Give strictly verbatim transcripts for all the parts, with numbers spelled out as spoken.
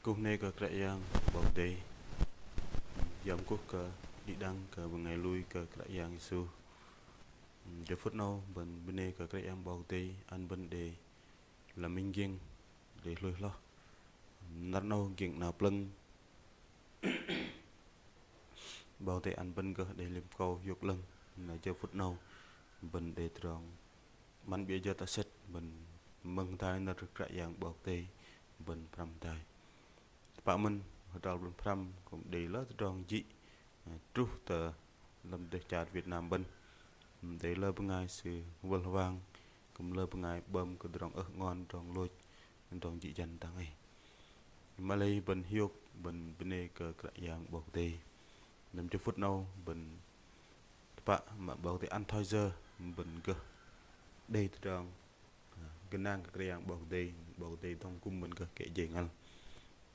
Kuh bơnê kơ Kră Yang 'Bok Kei-Dei. Yom kuh kơ đĭ đăng kơ bơngai lui kơ Kră Yang Yêsu. Jơ phŭt 'nâu bơ̆n bơnê kơ Kră Yang 'Bok Kei-Dei ăn bơ̆n đei lăm minh giĕng đei hlôi hloh. Năr 'nâu giĕng 'nao plơ̆ng 'Bok Kei-Dei ăn bơ̆n gơh đei liêm kâu hiôk 'lơ̆ng. Na jơ phŭt 'nâu bơ̆n đei tơdrong 'măn biơ̆ jơ tơsĕt bơ̆n mơ̆ng hơdai nơ̆r Kră Yang 'Bok Kei-Dei bơ̆n pơhrăm hơdai. Tơpă mơ̆n hơdrol bơ̆n pơhrăm kư̆m đei lơ tơdrong jĭ, ơ, truh tơ lăm dêh char Việt Nam bơ̆n. Đei lơ bơngai sư wơl hơwang, kư̆m lơ bơngai 'bơm kơ tơdrong ơh 'ngon, tơdrong lôch, tơdrong jĭ jăn dang ei. Mă lei bơ̆n hiôk, bơ̆n bơnê kơ Kră Yang 'Bok Kei-Dei. Lăm jơ phŭt 'nâu bơ̆n tơpă mă 'Bok Kei-Dei ăn thoi yơ bơ̆n gơh đei tơdrong, ơ, gơnang kơ Kră Yang 'Bok Kei-Dei, 'Bok Kei-Dei dŏng kư̆m bơ̆n gơh kĕ jei ngăl.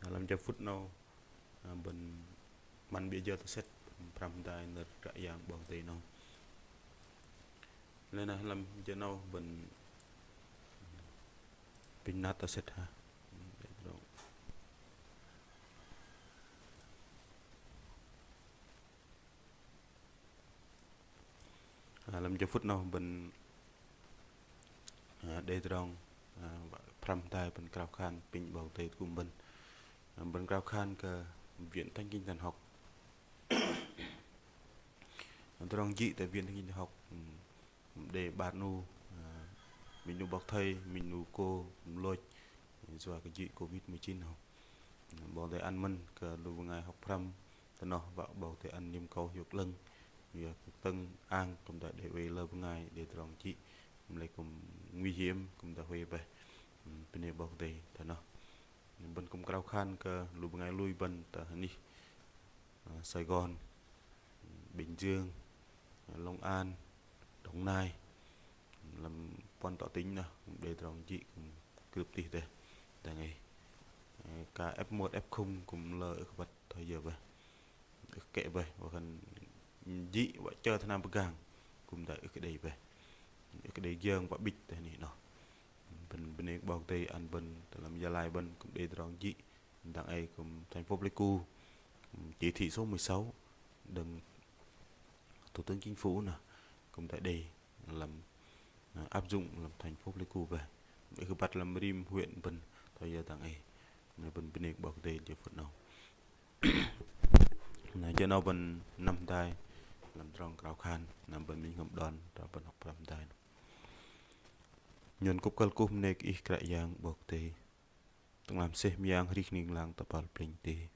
Na lăm jơ phŭt 'nâu, ơ, bơ̆n 'măn biơ̆ jơ tơsĕt pơhrăm hơdai nơ̆r Kră Yang 'Bok Kei-Dei 'nâu. Lei na lăm jơ 'nâu bơ̆n pinh nat tơsĕt ha. Ơ, lăm jơ phŭt 'nâu bơ̆n, ơ, đei tơdrong, ơ, pơhrăm hơdai bơ̆n krao khan pinh 'Bok Kei-Dei tơgŭm bơ̆n. Ơ, bơ̆n krao khan kơ Viện Thánh Kinh Thần Học. Tơdrong jĭ tơ Viện Thánh Kinh Thần Học, ưm, đei 'bar 'nu, ơ, minh 'nu 'bok thây, minh 'nu cô, kư̆m lôch, yua kơ jĭ Covid mười chín 'nâu. 'Bok Kei-Dei ăn mơ̆n kơ lu bơngai hŏk pơhrăm tơ noh wă 'Bok Kei-Dei ăn liêm kâu hiôk 'lơ̆ng, yua kơ tơ̆ng ang kư̆m đei oei lơ bơngai đei tơdrong jĭ, mă lei kư̆m nguy hiểm kư̆m đei huay bơih. Ưm, bơnê 'Bok Kei-Dei tơ noh. Bơ̆n kư̆m krao khan kơ lu bơngai lui bơ̆n tơ hơnih, ơ, Sài Gòn, Bình Dương, Long An, Đồng Nai, lăm puăn tŏ tỉnh noh, đei tơdrong jĭ kư̆m krưp tih dêh dang ei. Ơ, kơ F một, F không kư̆m lơ ưh kơ băt thoi yơ bơih. Ưh kơ kĕ bơih, wă khan jĭ wă chơ tơ hnam pơgang kư̆m đei ưh kơ đei bơih. Ưh kơ đei giơng wă bĭch tơ hơnih noh. Bơ̆n bơnê kơ 'Bok Kei-Dei ăn bơ̆n tơ lăm Gia Lai bơ̆n kư̆m đei tơdrong jĭ dang ei kư̆m thành phố Pleiku, kư̆m chỉ thị số mười sáu đơ̆ng Thủ tướng Chính phủ noh kư̆m đei đei lăm, ơ, áp dụng lăm thành phố Pleiku bơih. Ưh kơ băt lăm rim huyện bơ̆n thoi yơ dang ei. Mă lei bơ̆n bơnê kơ 'Bok Kei-Dei jơ phŭt 'nâu. Na jơ 'nâu bơ̆n năm hơdai lăm tơdrong krao khan, na bơ̆n minh kư̆m đon, tơdrong bơ̆n hŏk pơhrăm hơdai. Nhôn kŭp kơ̆l kuh bơnê kơ Ih Kră Yang 'Bok Kei-Dei, Tơ'ngla mơsêh mơyang arih ling lang tơ kơpal plĕnh teh.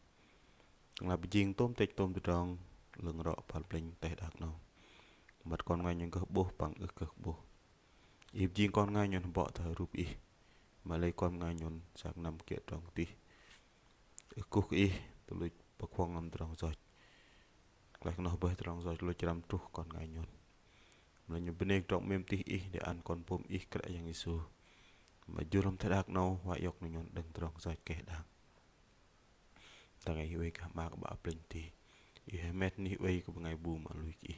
Tơ'ngla pơjing tôm tĕch tôm tơdrong 'lơ̆ng rŏ kơpal plĕnh teh đak 'nâu. Măt kon bơngai nhôn gơh 'bôh păng ưh kơ gơh 'bôh. Ih pơjing kon bơngai nhôn hơbŏ tơ rup Ih. Mă lei kon bơngai nhôn sak năm kiơ̆ tơdrong kơdih. Ưh kuh kơ Ih tuch luch pơkhuŏng lăm tơdrong yoch. Klaih kơ noh bơih tơdrong yoch lôch răm truh kon bơngai nhôn. Mă lei nhôn bơnê kơ tơdrong 'mêm tih Ih đei ăn Kon pôm Ih Kră Yang Yêsu. Mă jur lăm teh đak 'nâu huay iŏk nhôn đơ̆ng tơdrong yoch keh đang. Dang ei Ih oei gah 'Bă kơ 'Bă plĕnh teh. Ih hơmet anih oei kơ bơngai bu mă lui kơ Ih.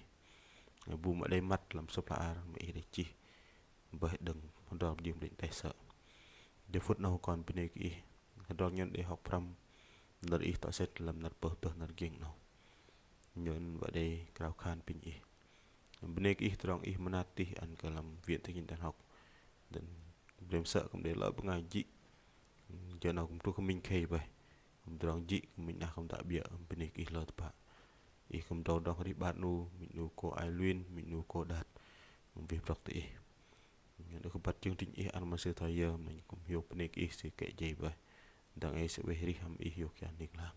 Bơngai bu mă đei măt lăm sơ̆p hla bơar mă Ih đei chih bơih đơ̆ng hơdrol pơjing plĕnh teh sơ̆. Jơ phŭt 'nâu kon bơnê kơ Ih. Hơdrol nhôn đei hŏk pơhrăm nơ̆r Ih tŏ sĕt lăm năr pơh tơh năr giĕng 'nâu. Nhôn wă đei krao khan apinh Ih. Bơnê kơ Ih tơdrong Ih mơnat tih ăn kơ lăm Viện Thánh Kinh Thần Học. Đơ̆ng 'blĕm sơ̆ kư̆m đei lơ bơngai jĭ. Jơ 'nâu kư̆m truh kơ minh khei bơih. Kư̆m tơdrong jĭ kư̆m minh 'nah kư̆m dah 'biơ̆, bơnê kơ Ih lơ tơpă. Ih kư̆m dâu đŏng arih 'bar 'nu, minh 'nu cô Ai Luyên, minh 'nu cô Đat. Kư̆m wih brŏk tơ Ih. Nhôn ưh kơ băt chương trình Ih ăn mă sư thoi yơ, mă lei kư̆m hiôk bơnê kơ Ih sư kĕ jei bơih. Dang ei sư oei arih hăm Ih hiôk hian ling lang.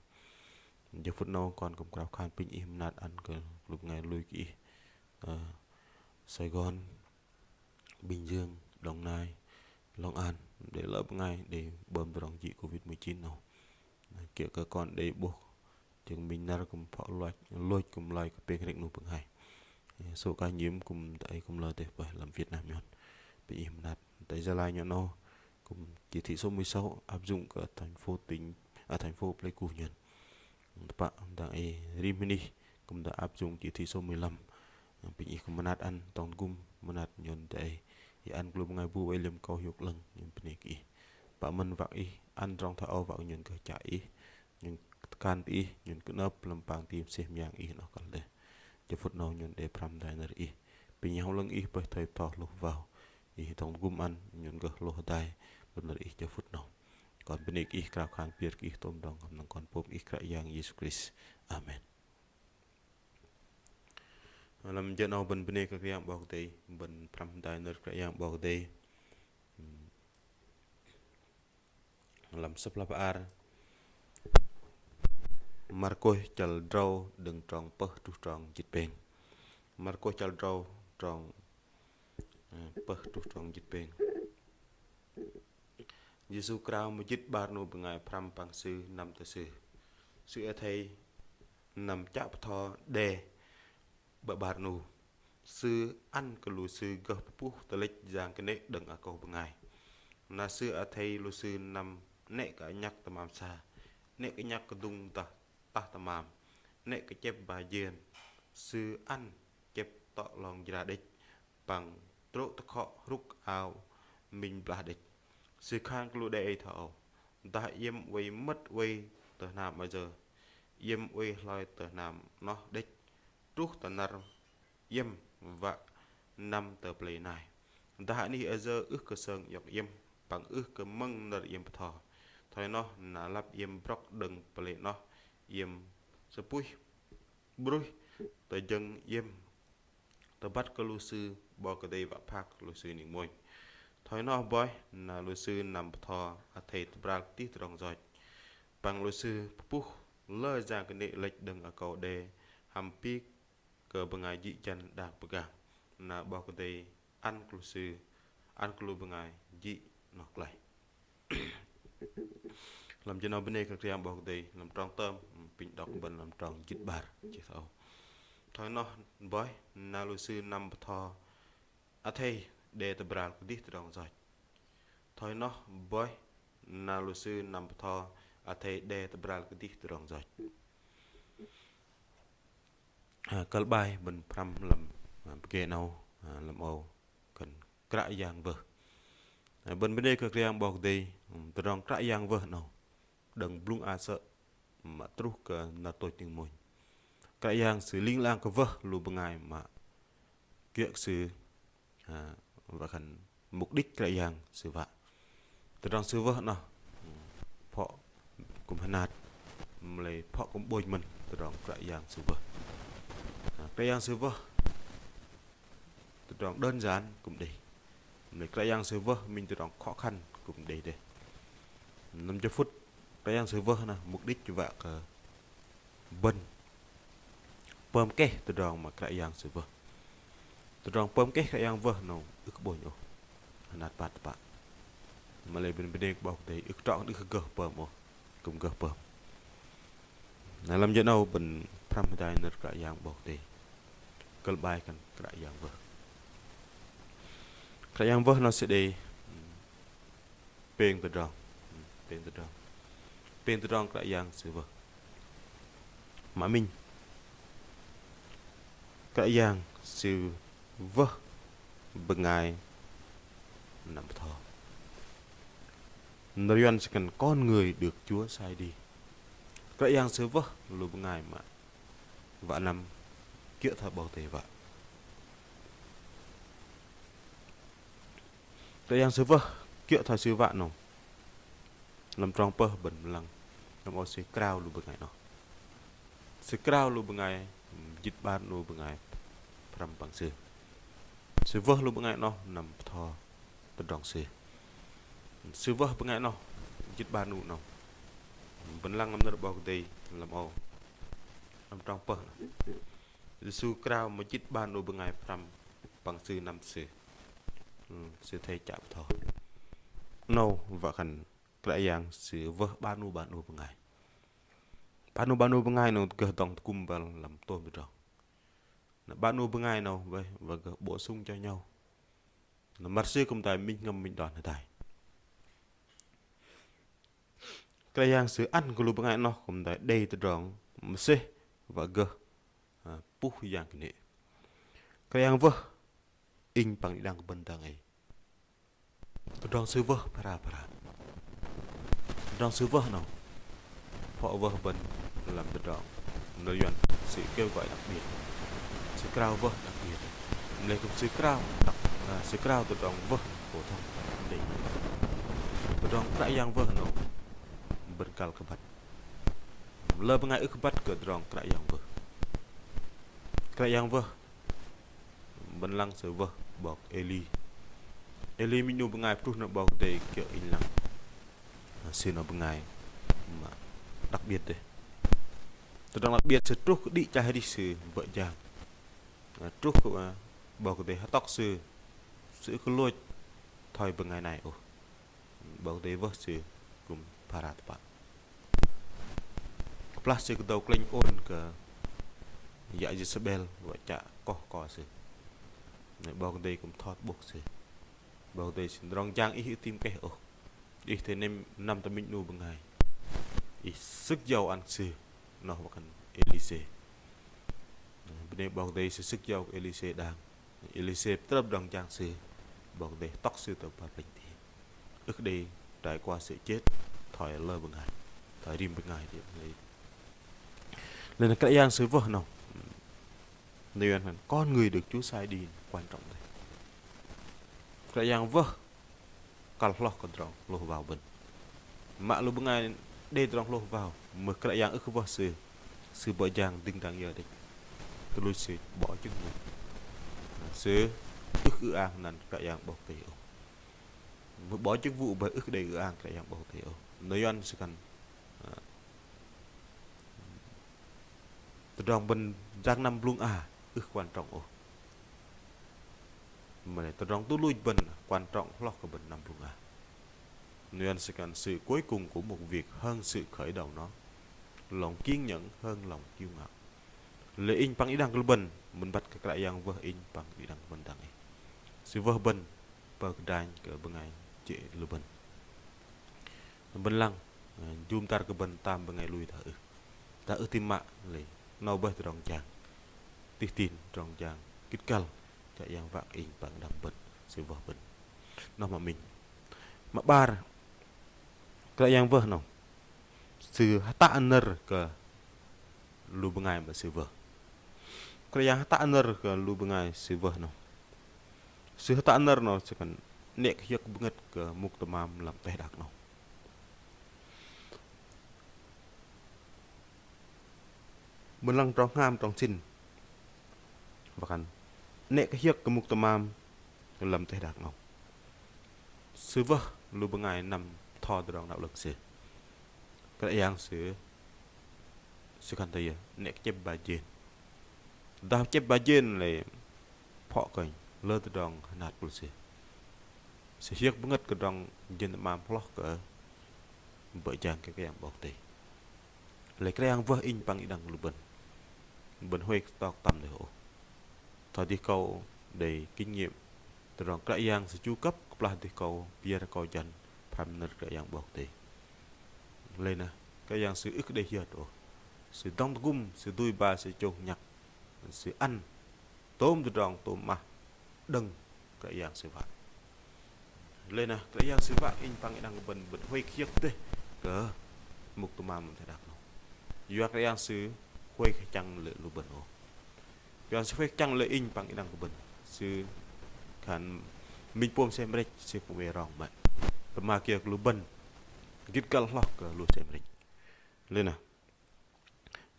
Jơ phŭt 'nâu kon kư̆m krao khan apinh Ih mơnat ăn kơ lu bơngai lui kơ Ih. Ơ, Sài Gòn, Bình Dương, Đồng Nai, Long An, đei lơ bơngai đei 'bơm tơdrong jĭ Covid mười chín 'nâu. Kiơ̆ kơ kon đei 'bôh chứng minh năr kư̆m phŏ lôch, lôch kư̆m loi kơ pêng hrĕng 'nu bơngai. Số ca nhiễm kư̆m dang ei kư̆m lơ dêh bơih lăm Việt Nam nhôn. Apinh Ih mơnat. Tơ Gia Lai nhôn 'nâu kư̆m chỉ thị số mười sáu áp dụng kơ thành phố tỉnh, à, thành phố Pleiku nhôn. Tơpă dang ei rim hơnih kư̆m dah áp dụng chỉ thị số mười lăm. Apinh Ih kư̆m mơnat ăn tŏng tơgŭm mơnat nhôn dang ei. Ih ăn kơ lu bơngai bu oei liêm kâu hiôk 'lơ̆ng, nhôn bơnê kơ Ih. Pă mơ̆n wă Ih ăn tơdrong thoi âu wă kơ nhôn gơh chă Ih, nhôn tơkan tơ Ih, nhôn kơnơ̆p lăm păng ti mơsêh mơyang Ih noh kăl dêh. Jơ phŭt 'nâu nhôn đei pơhrăm hơdai nơ̆r Ih. Apinh Yang Bơhngol 'Lơ̆ng Ih bơih thoi bơtho hlôh wao. Ih dŏng tơgŭm ăn nhôn gơh hlôh hơdai lu nơ̆r Ih jơ phŭt 'nâu. Kon bơnê kơ Ih, krao khan pơyơ̆r kơ Ih tôm tơdrong hăm đơ̆ng Kon pôm Ih Kră Yang Yêsu Krist. Amen. Lăm jơ 'nâu bơ̆n bơnê kơ Kră Yang 'Bok Kei-Dei, bơ̆n pơhrăm hơdai nơ̆r Kră Yang 'Bok Kei-Dei. Lăm Sơ̆p hla bơar Markôs chăl drâu đơ̆ng trong pơh truh trong jĭt pêng. Markôs chăl drâu trong, ơ, pơh truh trong jĭt pêng. Yêsu krao mơjĭt 'bar 'nu bơngai pơhrăm păng Sư năm tơ Sư. Sư athei năm chă bơtho đe 'bar 'nu. Sư ăn kơ lu sư gơh pơpuh tơlĕch yang kơnê̆ đơ̆ng akâu bơngai. Na Sư athei lu sư năm 'nĕ kơ anhăk tơmam sa, 'nĕ kơ anhăk kơdŭng dah tah tơmam, 'nĕ kơ chĕp ba jên. Sư ăn chĕp tŏ 'long jra đĕch, păng trô̆ tơkhŏ hrŭk ao minh blah đĕch. Sư khan kơ lu đe ei thoi âu: Dah iĕm oei mơ̆t oei tơ hnam ayơ, iĕm oei hloi tơ hnam noh đĕch, truh tơ năr iĕm wă năm tơ pơlei nai. Dah anih ayơ ưh kơ sơng iŏk iĕm, păng ưh kơ mơ̆ng nơ̆r iĕm bơtho, thoi noh na lăp iĕm brŏk đơ̆ng pơlei noh, iĕm sơpuih bruih tơ jơ̆ng iĕm tơbăt kơ lu sư 'Bok Kei-Dei wă phak lu sư ning mônh. Thoi noh boih na lu sư năm bơtho athei tơbral kơdih tơdrong yoch. Păng lu sư pơpuh lơ yang kơnê̆ lĕch đơ̆ng akâu đe hăm pik kơ bơngai jĭ jăn đang pơgang. Na 'Bok Kei-Dei ăn kơ lu sư, ăn kơ lu bơngai jĭ noh klaih. Lăm jơ 'nâu bơnê kơ Kră Yang 'Bok Kei-Dei, lăm trong tơm, apinh đŏk bơ̆n lăm trong jĭt 'bar, chih thoi âu. Thoi noh boih na lu sư năm bơtho athei đe tơbral kơdih tơdrong yoch. Thoi noh boih na lu sư năm bơtho athei đe tơbral kơdih tơdrong yoch. Ơ, kơ̆l 'bai bơ̆n pơhrăm lăm, ơ, pơgê 'nâu, ơ, lăm âu khan Kră Yang wơh. Ơ, bơ̆n bơnê kơ Kră Yang 'Bok Kei-Dei, ưm, tơdrong Kră Yang wơh 'nâu đơ̆ng blŭng a sơ̆ mă truh kơ năr tôch ning mônh. Kră Yang Sư ling lang kơ wơh lu bơngai mă kiơ̆ kơ Sư, ơ, wă khan mục đích Kră Yang Sư wă. Tơdrong Sư wơh noh, ưm, phŏ kư̆m hơnat, mă lei phŏ kư̆m 'bônh mơ̆n tơdrong Kră Yang Sư wơh. Ơ, Kră Yang Sư wơh tơdrong đơn giản kư̆m đei. Mă lei Kră Yang Sư wơh minh tơdrong khó khăn kư̆m đei dêh. Năm jơ phŭt Kră Yang Sư wơh noh mục đích wă kơ bơ̆n pơm keh tơdrong mă Kră Yang Sư wơh. Tơdrong pơm keh Kră Yang wơh 'nâu ưh kơ 'bônh ôh. Hơnat păt tơpă. Mă lei bơ̆n bơnê kơ 'Bok Kei-Dei ưh kơ trŏ ưh kơ gơh pơm ôh. Kư̆m gơh pơm. Na lăm jơ 'nâu bơ̆n pơhrăm hơdai nơ̆r Kră Yang 'Bok Kei-Dei. Kơ̆l 'bai khan Kră Yang wơh. Kră Yang wơh noh sư đei, ưm, pêng tơdrong. Ưm, pêng tơdrong. Pêng tơdrong Kră Yang Sư wơh. Mă minh, Kră Yang Sư wơh bơngai năm bơtho. Nơ̆r Yuăn sư khan con người được Chúa sai đi. Kră Yang Sư wơh lu bơngai mă wă năm kiơ̆ thoi 'Bok Kei-Dei wă. Kră Yang Sư wơh kiơ̆ thoi Sư wă 'nâu. Lăm trong pơh bơ̆n lăng, lăm âu Sư krao lu bơngai noh. Sư krao lu bơngai, jĭt 'bar 'nu bơngai pơhrăm păng Sư. Sư wơh lu bơngai noh năm bơtho tơdrong Sư. Sư wơh bơngai noh jĭt 'bar 'nu noh. Bơ̆n lăng lăm nơ̆r 'Bok Kei-Dei lăm âu, lăm trong pơh noh. Yêsu krao mơjĭt 'bar 'nu bơngai pơhrăm păng Sư năm tơ Sư. Ưm, Sư athei chă bơtho. 'Nâu wă khan Kră Yang Sư wơh 'bar 'nu 'bar 'nu bơngai. 'Bar 'nu 'bar 'nu bơngai 'nâu gơh dŏng tơgŭm băl lăm tôm tơdrong. Na 'bar 'nu bơngai 'nâu wă, wă gơh bổ sung cho nhau. Na măr sư kư̆m đei minh jơhngơ̆m minh đon hơdai. Kră Yang Sư ăn kơ lu bơngai noh kư̆m đei đei tơdrong mơsêh wă gơh, ơ, puh yang kơnê̆. Kră Yang wơh inh păng đĭ đăng kơ bơ̆n dang ei. Tơdrong Sư wơh phara phara. Tơdrong sư wơh 'nâu, phŏ wơh bơ̆n lăm tơdrong nơ̆r Yuăn sư kêu gọi đặc biệt, sư krao wơh đặc biệt. Mă lei kư̆m sư krao, sư krao tơdrong wơh phổ thông. Đei tơdrong Kră Yang wơh 'nâu bơ̆n kăl kơ băt. Lơ bơngai ưh kơ băt kơ tơdrong Kră Yang wơh. Kră Yang wơh, bơ̆n lăng sư wơh 'bok Êli. Êli minh 'nu bơngai pơtruh nơ̆r 'Bok Kei-Dei kiơ̆ inh lăng. Sư 'nâu bơngai mă đặc biệt dêh. Tơdrong đặc biệt sư truh kơ đĭ chăl arih sư bơ̆ jang. Truh kơ 'Bok Kei-Dei hơtŏk sư, sư ưh kơ lôch thoi bơngai nai ôh. 'Bok Kei-Dei wơh sư kư̆m phara tơpă. Kơplah sư kơdâu klĕnh ôn kơ yă Jêsabel wă chă koh ko sư. 'Bok Kei-Dei kư̆m tho tơ'bôh sư. 'Bok Kei-Dei sư tơdrong jang ih ưh tim keh ôh. Ih athei năm tơ minh 'nu bơngai. Ih sưk jâu ăn kơ sư. Noh wă khan Êlisê. Bơnê 'Bok Kei-Dei sư sưk jâu kơ Êlisê đang. Êlisê pơtrơp tơdrong jang sư. 'Bok Kei-Dei hơtŏk sư tơ păr plĕnh ti. Ưh kơ đei trải qua sự chết thoi lơ bơngai, thoi rim bơngai đei. Lei na Kră Yang sư wơh 'nâu. Nơ̆r Yuăn khan con người được Chúa sai đi quan trọng dêh. Kră Yang wơh kăl hloh kơ tơdrong hlôh wao bơ̆n. Mă lu bơngai đei tơdrong hlôh wao, mưh Kră Yang ưh kơ wơh sư, sư bơ̆ jang dĭng dang yơ đĕch. Tuch luch sư bŏ jơ̆k wŭ. Sư ưh kơ ư-ang năn Kră Yang 'Bok Kei-Dei ôh. Mưh bŏ jơ̆k wŭ bơih ưh kơ đei ư-ang Kră Yang 'Bok Kei-Dei ôh. Nơ̆r Yuăn sư khan, ơ, tơdrong bơ̆n jang năm blŭng a ưh kơ quan trọng ôh. Mă lei tơdrong tuch luch bơ̆n quan trọng hloh kơ bơ̆n năm blŭng a. Nơ̆r Yuăn sư khan sự cuối cùng của một việc hơn sự khởi đầu nó. Lòng kiên nhẫn hơn lòng kiêu ngạo. Lei inh păng đĭ đăng kơ lu bơ̆n, bơ̆n băt kơ Kră Yang wơh inh păng đĭ đăng kơ bơ̆n dang ei. Sư wơh bơ̆n pơkơdranh kơ bơngai jê̆ lu bơ̆n. Bơ̆n lăng, ơ, jŭm dăr kơ bơ̆n tam bơngai lui dah ưh. Dah ưh tim mă lei, 'nâu bơih tơdrong jang. Tih tin tơdrong jang gĭt kăl, Kră Yang wă kơ inh păng đĭ đăng bơ̆n, sư wơh bơ̆n. Noh mă minh. Mă 'bar, Kră Yang wơh 'nâu. Sư hơtă nơ̆r kơ lu bơngai mă sư wơh. Kră Yang hơtă nơ̆r kơ lu bơngai sư wơh 'nâu. Sư hơtă nơ̆r 'nâu sư khan 'nĕ kơ hiơ̆k bơngơ̆t kơ mŭk tơmam lăm teh đak 'nâu. Bơ̆n lăng trong hngam trong sĭn. Wă khan 'nĕ kơ hiơ̆k kơ mŭk tơmam lăm teh đak 'nâu. Sư wơh lu bơngai năm bơtho tơdrong 'nao 'lơ̆ng sư. Kră Yang sư, sư khan thoi yơ, 'nĕ kơ chĕp ba jên. Dah chĕp ba jên lei phŏ kơnh lơ tơdrong hơnat kơ lu sư. Sư hiơ̆k bơngơ̆t kơ tơdrong jên tơmam hloh kơ bơ̆ jang kơ Kră Yang 'Bok Kei-Dei. Lei Kră Yang wơh inh păng đĭ đăng lu bơ̆n. Bơ̆n huay kơ tŏk tăm dêh ôh. Thoi dih kâu đei kinh nghiệm tơdrong Kră Yang sư chu kăp kơplah dih kâu pơyơ̆r akâu jăn pơhrăm nơ̆r Kră Yang 'Bok Kei-Dei. Lei na Kră Yang sư ưh kơ đei hiơt ôh. Sư dŏng tơgŭm, sư dui ba, sư chông nhăk, sư ăn tôm tơdrong tôm mah đơ̆ng Kră Yang sư wă. Lei na Kră Yang sư wă inh păng đĭ đăng kơ bơ̆n, bơ̆n huay kơ hiơ̆k dêh kơ mŭk tơmam lăm teh đak 'nâu. Yua Kră Yang sư huay kơ achăng lê̆ lu bơ̆n ôh. Yua sư huay kơ achăng lê̆ inh păng đĭ đăng kơ bơ̆n. Sư khan minh pôm sem rĕch sư kư̆m wei rong mă. Pơma kiơ kơ lu bơ̆n gĭt kăl hloh kơ lu sem rĕch. Lei na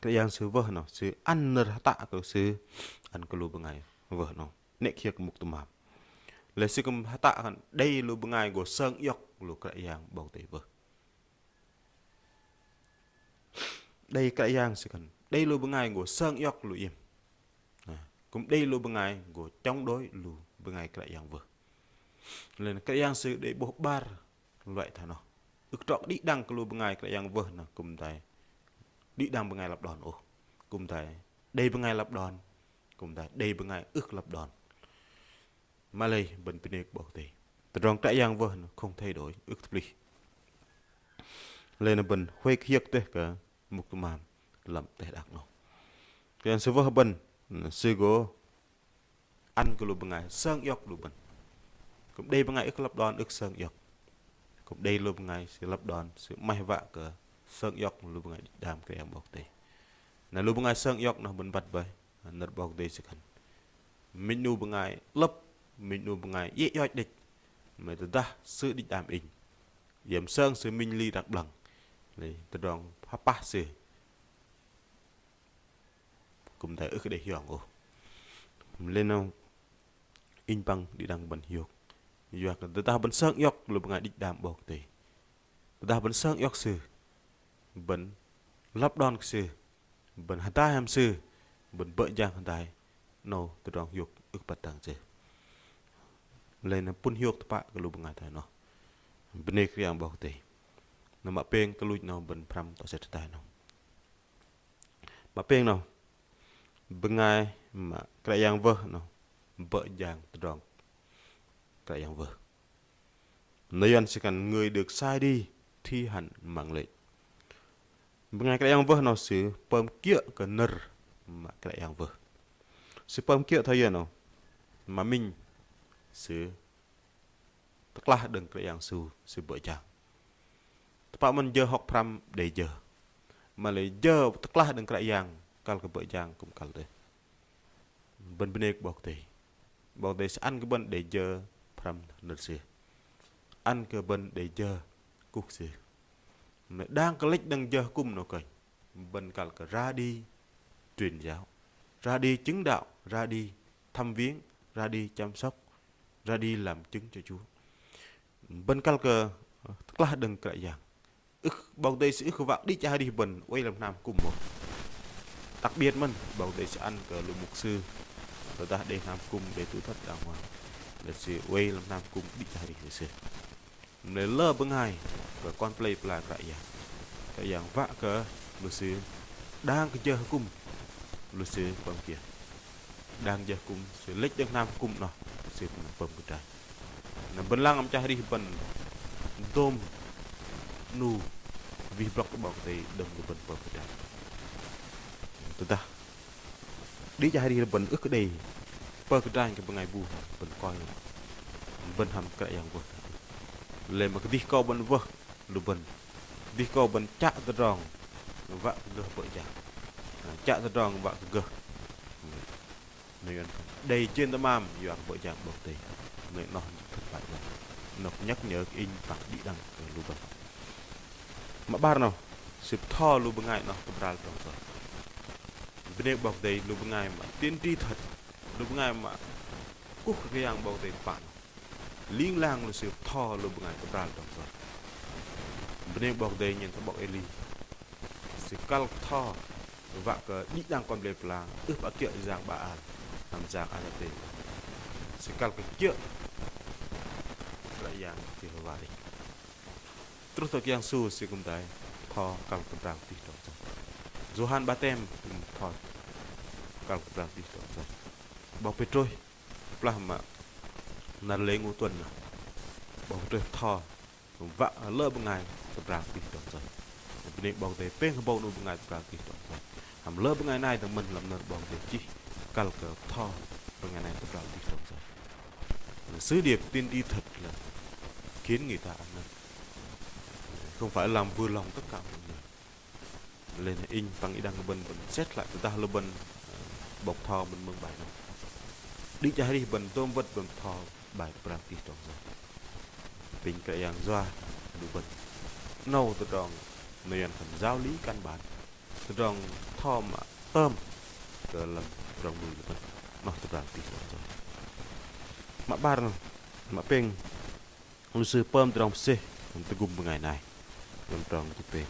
Kră Yang sư wơh 'nâu, sư ăn nơ̆r hơtă kơ sư ăn kơ lu bơngai wơh 'nâu. 'Nĕ kơ hiơ̆k mŭk tơmam. Lei sư kư̆m hơtă khan đei lu bơngai gô sơng iŏk lu Kră Yang 'Bok Kei-Dei wơh. Đei Kră Yang sư khan đei lu bơngai gô sơng iŏk lu iĕm. Kư̆m đei lu bơngai gô chống đối lu bơngai Kră Yang wơh. Lei na Kră Yang sư đei 'bôh 'bar loại thoi noh. Ưh kơ trŏ đĭ đăng kơ lu bơngai Kră Yang wơh noh kư̆m tai đĭ đăng bơngai lăp đon ôh. Kư̆m tai đei bơngai lăp đon, kư̆m tai đei bơngai ưh kơ lăp đon. Mă lei bơ̆n bơnê kơ 'Bok Kei-Dei. Tơdrong Kră Yang wơh noh không thay đổi, ưh kơ tơplih. Lei na bơ̆n huay kơ hiơ̆k dêh kơ mŭk tơmam lăm teh đak 'nâu. Kră Yang sư wơh bơ̆n, sư gô ăn kơ lu bơngai sơng iŏk lu bơ̆n. Kư̆m đei bơngai ưh kơ lăp đon ưh kơ sơng iŏk. kŭm đei lu bơngai sư lăp đon, sư 'maih wă kơ sơng iŏk lu bơngai đĭch đam Kră Yang 'Bok Kei-Dei. Na lu bơngai sơng iŏk noh bơ̆n băt boih, nơ̆r 'Bok Kei-Dei sư khan minh 'nu bơngai 'lơ̆p, minh 'nu bơngai iĕ iŏch đĕch, mă lei tơdah sư đĭch đam inh, iĕm sơng sư minh li răk 'blơ̆ng, lei tơdrong hơpah sư kŭm đei ưh kơ đei hiong ôh. Lei noh inh păng đĭ đăng bơ̆n hiôk. Yua kơ tơdah bơ̆n sơng iŏk lu bơngai đĭch đam 'Bok Kei-Dei, tơdah bơ̆n sơng iŏk sư, bơ̆n lăp đon kơ sư, bơ̆n hơdai hăm sư, bơ̆n bơ̆ jang hơdai, 'nâu tơdrong hiôk ưh kơ băt dang sư. Lei noh pŭn hiôk tơpă kơ lu bơngai thoi noh. Bơnê Kră Yang 'Bok Kei-Dei. Noh mă pêng tuch luch noh bơ̆n pơhrăm tŏ sĕt hơdai noh. Mă pêng noh, bơngai mă Kră Yang wơh noh bơ̆ jang tơdrong Kră Yang wơh. Nơ̆r Yuăn sư khan người được sai đi thi hành mạng lệnh. Bơngai Kră Yang wơh noh sư pơm kiơ̆ kơ nơ̆r mă Kră Yang wơh. Sư pơm kiơ̆ thoi yơ noh, mă minh sư tơklah đơ̆ng Kră Yang Yêsu sư bơ̆ jang. Tơpă mơ̆n jơ hŏk pơhrăm đei jơ. Mă lei jơ tơklah đơ̆ng Kră Yang kăl kơ bơ̆ jang kŭm kăl dêh. Bơ̆n bơnê kơ 'Bok Kei-Dei. 'Bok Kei-Dei sư ăn kơ bơ̆n đei jơ pơhrăm nơ̆r sư. Ăn kơ bơ̆n đei jơ kuh sư. Mă đang kơ lĕch đơ̆ng jơ hơkŭm noh kơnh, bơ̆n kăl kơ ra đi truyền giáo, ra đi chứng đạo, ra đi thăm viếng, ra đi chăm sóc, ra đi làm chứng cho Chúa. Bơ̆n kăl kơ tơklah đơ̆ng Kră Yang. Ưh, 'Bok Kei-Dei sư ưh kơ wă đĭ chăl arih bơ̆n oei lăm hnam hơkŭm ôh. Đặc biệt mơ̆n 'Bok Kei-Dei sư ăn kơ lu mục sư, tơdah đei hnam hơkŭm đei tu thất đàng hoàng, lei sư oei lăm hnam hơkŭm đĭ chăl arih lu sư. Mă lei lơ bơngai kơ kon pơlei pơla Kră Yang, Kră Yang wă kơ lu sư đang kơ jơ hơkŭm, lu sư pơm kiơ? Đang jơ hơkŭm sư lĕch đơ̆ng hnam hơkŭm noh sư pơm kơdranh. Na bơ̆n lăng lăm chăl arih bơ̆n dôm 'nu wih brŏk tơ 'Bok Kei-Dei đơ̆ng lu bơ̆n pơm kơdranh. Tơdah đĭ chăl arih lu bơ̆n ưh kơ đei pơm kơdranh kơ bơngai bu, bơ̆n koi bơ̆n hăm Kră Yang wơh. Lei mă kơdih kơ bơ̆n wơh lu bơ̆n, kơdih kơ bơ̆n chă tơdrong wă kơ gơh bơ̆ jang, chă tơdrong wă kơ gơh, nơ̆r Yuăn khan đei jên tơmam yua kơ bơ̆ jang 'Bok Kei-Dei. Nơ̆r noh thất bại bơ̆n. Noh nhắc nhở kơ inh păng đĭ đăng kơ lu bơ̆n. Mă 'bar noh, sư bơtho lu bơngai noh tơbral tơdrong yoch. Bơnê 'Bok Kei-Dei, lu bơngai mă tiên tri thật, lu bơngai mă kuh kơ Kră Yang 'Bok Kei-Dei tơpă noh, ling lang lu sư bơtho lu bơngai tơbral tơdrong yoch. Bơnê 'Bok Kei-Dei, nhen thoi 'bok Êli, sư kăl bơtho wă kơ đĭ đăng kon pơlei pơla ưh pă kiơ̆ yang Baal hăm yang Asêra. Sư kăl kơ kiơ̆ Kră Yang Jêhôva đĕch. Truh tơ Kră Yang Yêsu sư kư̆m đei bơtho kăl kơ tơbral kơdih tơdrong yoch. Yôhan Batem kư̆m bơtho kăl kơ tơbral kơdih tơdrong yoch. 'Bok Pêtrôs kơplah mă năr lễ Ngũ Tuần noh, 'Bok Pêtrôs bơtho wă lơ bơngai tơbral kơdih tơdrong yoch. Bơnê 'Bok Kei-Dei, pêng hơbâu 'nu bơngai tơbral kơdih tơdrong yoch. Hăm lơ bơngai nai dơ̆ng mơ̆n lăm nơ̆r 'Bok Kei-Dei chih kăl kơ bơtho bơngai nai tơbral kơdih tơdrong yoch. Sư điệp tiên tri thật là khiến người ta ăn năn. Không phải làm vừa lòng tất cả mọi người. Lei na inh păng đĭ đăng kơ bơ̆n, bơ̆n sĕt hlak tơdah lu bơ̆n, ơ, 'bok bơtho bơ̆n mơ̆ng bai noh. Đĭ chăl arih bơ̆n dôm wơ̆t bơ̆n bơtho bai tơbral kơdih tơdrong yoch. Apinh Kră Yang yua lu bơ̆n. 'Nâu tơdrong nơ̆r Yuăn khan giáo lý căn bản. Tơdrong bơtho mă tơm kơ lăm tơdrong lui lu bơ̆n. 'Noh tơbral kơdih tơdrong yoch. Mă 'bar noh, mă pêng, lu sư pơm tơdrong mơsêh tơgŭm bơngai nai. Lăm tơdrong jĭt pêng.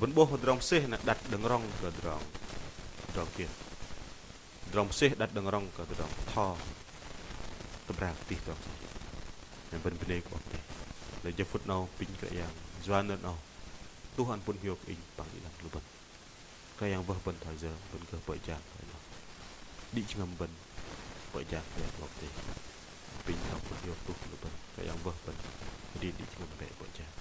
Bơ̆n 'bôh tơdrong mơsêh na đặt đơ̆ng rŏng kơ tơdrong, tơdrong kiơ? Tơdrong mơsêh đặt đơ̆ng rŏng kơ tơdrong bơtho tơbral kơdih tơdrong yoch. Na bơ̆n bơnê kơ 'Bok Kei-Dei. Lei jơ phŭt 'nâu apinh Kră Yang yua nơ̆r 'nâu tuh ăn pŭn hiôk inh păng đĭ đăng lu bơ̆n. Kră Yang wơh bơ̆n thoi yơ, bơ̆n gơh bơ̆ jang thoi noh. Đĭ jơhngơ̆m bơ̆n bơ̆ jang Kră Yang 'Bok Kei-Dei. Apinh 'nâu pŭn hiôk tuh lu bơ̆n. Kră Yang wơh bơ̆n. Đĭ, đĭ jơhngơ̆m bĕ bơ̆ jang.